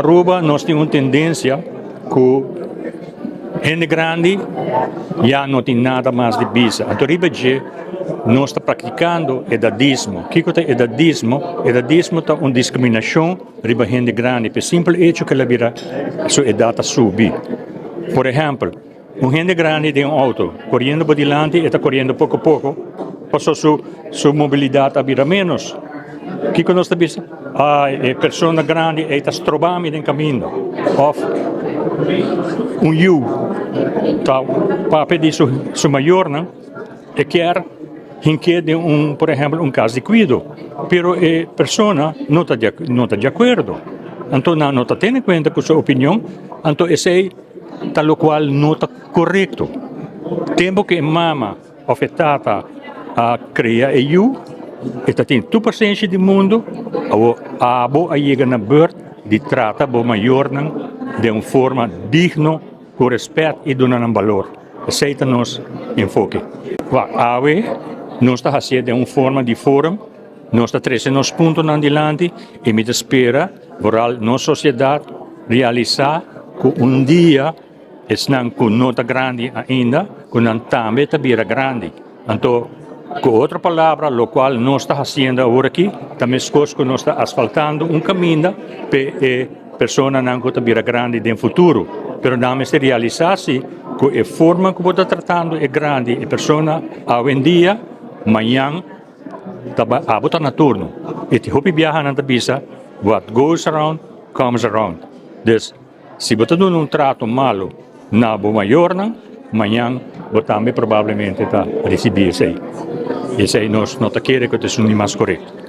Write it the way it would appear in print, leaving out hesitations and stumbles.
Aruba nos tin un tendencia cu hende grandi ya no tin nada mas di bisa. Anto riba dje nos ta practicando edadismo. Kico ta edadismo? Edadismo ta un discriminacion riba hende grandi p'e simpel hecho cu el a bira su edad ta subi. Por ehempel, un hende grandi den un auto coriendo bo dilanti e ta coriendo poco poco paso su su mobilidad a bira menos. Kico nos ta bisa? Ay, e persona grandi ey ta stroba mi den caminda. Of un yu ta papia di su su mayornan e kier hink'é den un por ehempel un cas di cuido pero e persona no ta no ta di acuerdo anto nan no ta tene cuenta cu su opinion anto esey ta locual no ta corecto. Tempo cu e mama of e tata a crea e yu, e ta tin tur pasenshi di mundo, awor abo a yega na beurt di trata bo mayornan den un forma digno, cu respet y duna nan balor. Esey ta nos enfoke. Wak, awe nos ta hacié den un forma di forum, nos ta trece nos puntonan dilanti y mi ta spera Vooral nos sociedad realisa cu un dia esnan cu no ta grandi ainda, cu nan tambe ta bira grandi. Anto, cu otro palabra, locual nos ta haciendo awor aki ta mescos cu nos ta asfaltando un caminda p'e e personanan cu ta bira grandi den futuro. Pero nan mester realisa si cu e forma cu bo ta tratando e grandi, e persona awendia, mañan, Ta ba abo ta na turno. E tin hopi biaha nan ta bisa what goes around comes around. Dus si bo ta duna un trato malo na bo mayornan, mañan bo tambe probablemente ta ricibi esey. Esey nos no ta kere cu ta esun di mas corecto.